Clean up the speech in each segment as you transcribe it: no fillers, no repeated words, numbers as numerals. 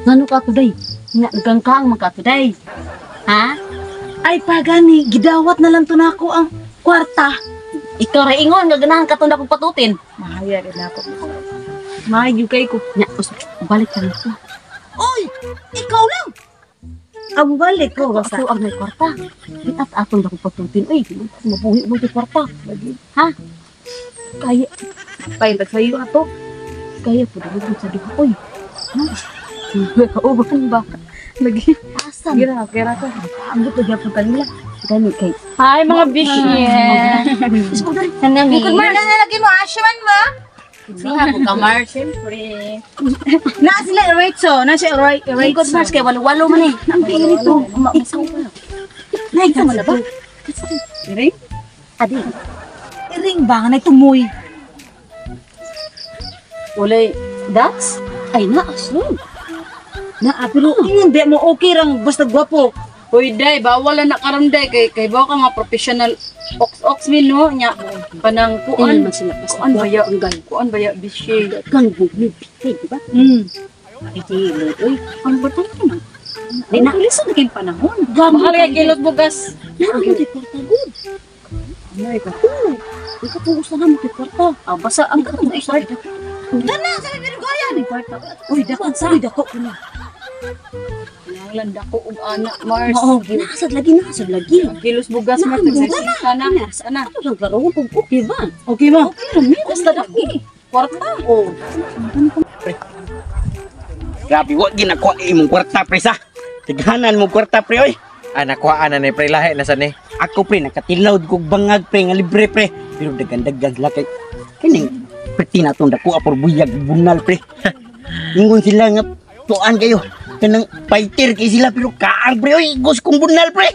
Ngano ka today? Nga nagkangkaang man ka today. Ha? Ay pagani, gidawat na lang to nako ang kwarta. Ikaw ra ingon nga ganahan ka tunda kong patutin. Mahaya gid nako. Maayo kay ko. Nya, us, balik ka nako. Oy, ikaw lang. Amo balik ko basta. Ako ang may kwarta. Di at atong dakong patutin. Uy, mabuhi mo yung kwarta. Ha? Kaya, Pahintag sayo ato. Kaya po dili sa duha. Uy. Ha? Kauban ba? Lagi. Asa? Gira, kira ko. Ang gusto gyapon kanila. Gani kay. Hi mga bishi. Is mo dali. Nanami. Good morning na lagi mo, Ashman mo. Siya ko kamar, siyempre. Na sila Rachel, na siya Rachel. Lingkod Mars kay walo-walo man eh. Ang tingin nito. Ikaw ba? Na ikaw man na ba? Iring? Adi. Iring ba nga tumoy? Walay that's ay na aslon. Na ah, pero ingon ba mo okay rang basta gwapo. Uy, day, bawal na nakaroon, day. Kay bawa ka mga professional ox-ox min, no? Nya, panang Kuan kuan. man sila basta Kuan baya, ang gay. Kuan baya, bishi. Kang bugni bitay, di ba? Ay, uy, ang batay man. Di na Lisod na kayong panahon. Mahal kay kilot bugas. Na ang di kwarta gud. Ano ikaw? Oo. Ikaw po gusto na mo kay kwarta. Ah, basta ang katong Ay, kwarta. Dana sa Birigoyan. Kwarta. Uy, dako, uy, dako ko na. Kinahanglan dako og anak, Mars. Oo, Nasad lagi, nasad lagi. Kilos bugas, Mars. Nagsisita na. Sana. Ato sang klaroon kung okay ba? Okay mo. Okay ra mi, basta dako. Kwarta. Oh. Grabe, wa ginakuha imong kwarta pre sa. Tighanan mo kwarta pre oy. Ah, nakuhaan na ni pre lahi na sa ni. Ako pre nakatilaw kog bangag pre nga libre pre. Pero dagan-dagan sila kay kining preti na tong dako por buyag bunal pre. Ingon sila nga tuan kayo. Kanang fighter kay sila pero kaang pre oy, igos kong bunal pre.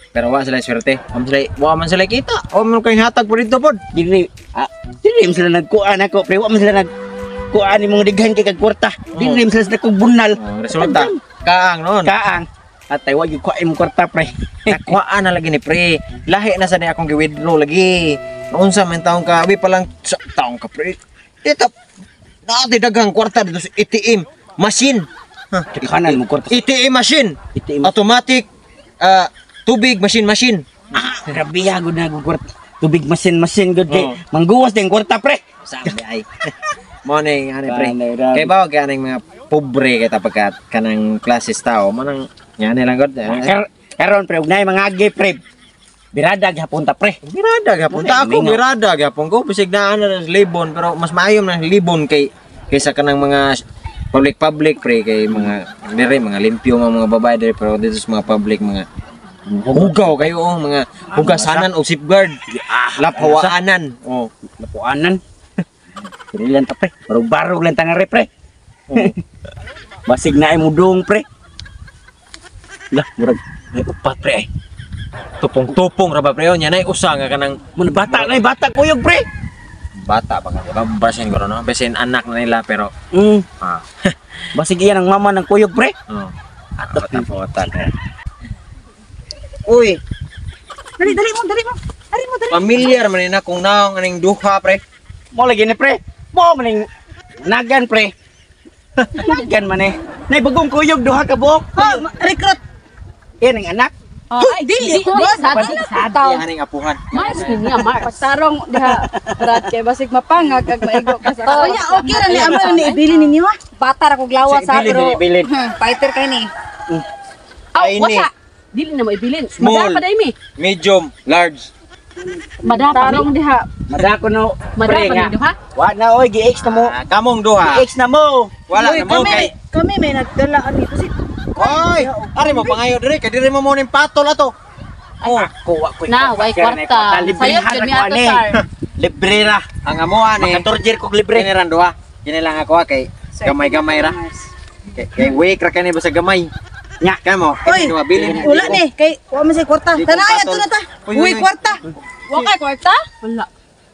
Pero wa sila swerte. Wa man sila kita. Wa man kay hatag po dito pod. Dili dili man sila nagkuan ako pre, wa man sila nagkuan imong dighan kay kag kwarta. Dili man sila sa dakong bunal. Oh, resulta kaang noon. Kaang. Atay wa gyud kuha imong kwarta pre. Nakuhaan na lagi ni pre. Lahi na sa ni akong gi-withdraw lagi. Naunsa man taong ka, abi pa lang sa taong ka pre. Dito naati daghang kwarta dito sa ATM machine. Tighanan mo kwarta. ATM machine. ATM. Automatic tubig machine machine. Ah, grabe ya gud na gud kwarta. Tubig masin-masin gud kay Oo. mangguwas din kwarta pre. Sabi ay. Morning, ani pre. Ano, grabe. Kay bawo kay aning mga pobre kay pagkat kanang klases tao manang ngani lang gud. Karon pre ugnay mga agi pre. Birada gihapon ta pre. Birada gyapon ta ako, Mingaw. birada gyapon ko bisig naa na sa libon pero mas maayo na libon kay kaysa kanang mga public public pre kay mga dire mga limpyo nga mga babae dire pero dito sa mga public mga hugaw kayo oh, mga hugasanan o safeguard lapawaanan oh. Lapuanan. Dili lang ta pre. Barog-barog lang ta nga re pre. Basig na ay mudong pre. Lah murag may upat pre. Ay. Tupong-tupong ra ba pre oh, nya nay usa nga kanang Mun bata na bata kuyog pre. Bata pa ka di ba basin ko no basin anak na nila pero ah. Basig iyan ang mama ng kuyog pre. Oh. Ato Uy, Dali, dali mo, dali mo. Dali mo, dali. Familiar man na kung naong aning duha pre. Mo lagi ni pre. Mo maning nagan pre. Nagan man eh. Nay bagong kuyog duha ka buok. Oh, recruit. Iyan ang anak. Ay, dili. Sad. Iyan aning apuhan. Mars ni niya, Mars. Pagtarong diha, Brad, kay basig mapangag kag maigo ka sa Kaya okay ra ni amo ni ibili ninyo ah. Bata ra kog lawas ha, Ibilin, pero ibilin. fighter kay ni. Aw, Ay, ni. wasa. Dili na mo ibilin. Small. Madapa dai mi. Medium, large. Madapa mi. Tarong diha. Madako no pre Madapa nga. ni duha. Wa na oy gi-ex na mo. Ah, kamong duha. Gi-ex na mo. Wala Uy, na mo kami, kay. kami may nagdala ani kasi Oy, ari mo pangayo dire kay dire mo mo ning patol ato. Oh, ako wa ko'y Na, way kwarta. Libre Sayop jud mi ato, sir. Libre ra. Ang amuha ni. Makatorjir kog libre. Kini ran duha. Kini lang ako ah, kay gamay-gamay ra. Kay wake ra kani basta gamay. Nya. Kamo, Oy, kini duha bilin. wala ni kay wa man say kwarta. Di ko Tanay ato patol. na ta. Uy, Uy, uy, uy. kwarta. Wa kay kwarta? Wala.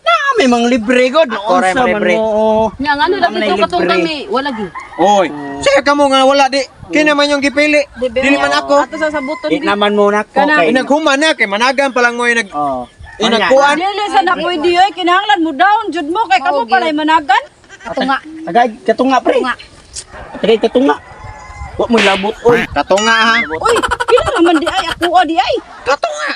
Ah, may mga libre god. Ako ra Unsa man libre. mo, oh. Nya ngano lagi Ang to katong libre. kami, wala gi. Oy, sige kamo nga wala di. Kini man yung gipili. Dili man ako. Ato sa sabuton Di naman mo na ko Kana- kay. Inaghuman na kay managan pa lang mo yung nag Oh. inagkuan. Dili sa na pwede oy, kinahanglan mo down jud mo kay kamo Oo, palay managan. Ato nga. Tagay katunga pre. Tunga. Tagay katunga. Wa mo labot oy. Katunga ha. Uy, pila naman di ay ako di ay. Katunga.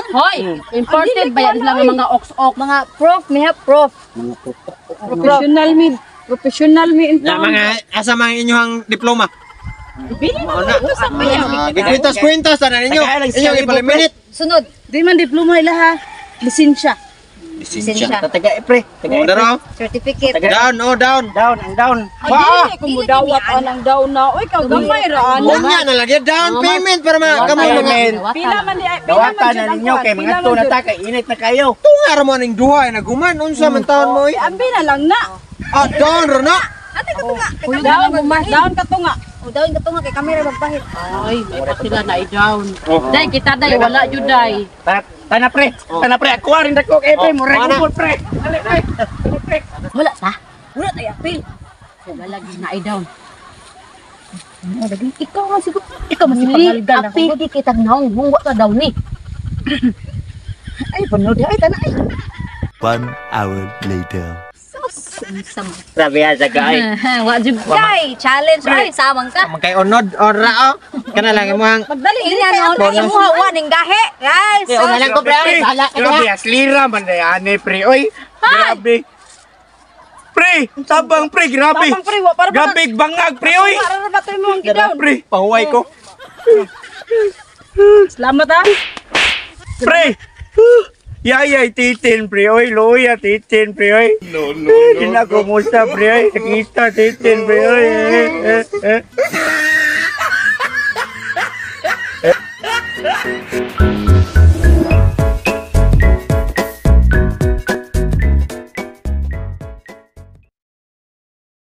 Hoy, imported ba yan lang ang mga ox-ox? Mga prof, may ha prof. Mga puta. Professional mi, professional mi in Na town. mga asa mga inyong diploma. Pila Mao na na. ito sa kanya. Ah, gikwintas-kwintas na ninyo. Tagaan lang siya, Inyong libo, pre. ipaliminit. Sunod. Di man diploma ila ha. Lisensya. Lisensya. Tataga pre. Taga Oh, daro. Certificate. Taga- Down, oh, down. Down, ang down. Ay, dili kung mudawat anang daw na. Uy, kaw gamay ra ana. Unya na lagi down payment para mga kamo mga Payment. Pila man di ay, pila man Dawatan jud na ang ninyo kuwan, kay pila mga man to na jud. ta kay init na kayo. tunga ra mo ning duha ay naguman unsa man taon mo oy. Ambi na lang na. Ah, down ra na. Ate ka tunga. Kay Down, down ka tunga. O daw ka tunga kay kamera magpahit. Ay, may pa sila na i-down. Day, kita day, wala jud day. Tana, tana pre. Tana pre, ako rin dako kay pre, Oh, murag mana. ubod pre. Dali pre. Dali, pre. Wala ta. Wala tayo apil. Wala gyud na i-down. Ikaw man siguro, ikaw man si pangalgal na. Apil di kitag naong hungwa ka daw ni. Ay, panood ay tana ay. One hour later. Sus, unsa man. Grabe ha sa kay. Wa jud kay challenge ay samang ka. Man kay onod ora oh. Kana lang imong Magdali Ini ano na imo wa ning gahe. Guys. Eh, una lang ko pre. Bahala ka Grabe, aslira man day ane pre. Oy, grabe. Pre, tabang pre, grabe. Tabang pre, wa para ba? Grabe bangag pre oy. Para ra ba tayo mo ang gidown? Pre, pahuway ko. Salamat ha. Pre. Yayay titin pre oy, loya titin pre oy. No no no. Di na kumusta pre oy, nakita titin pre oy. Eh, eh, eh.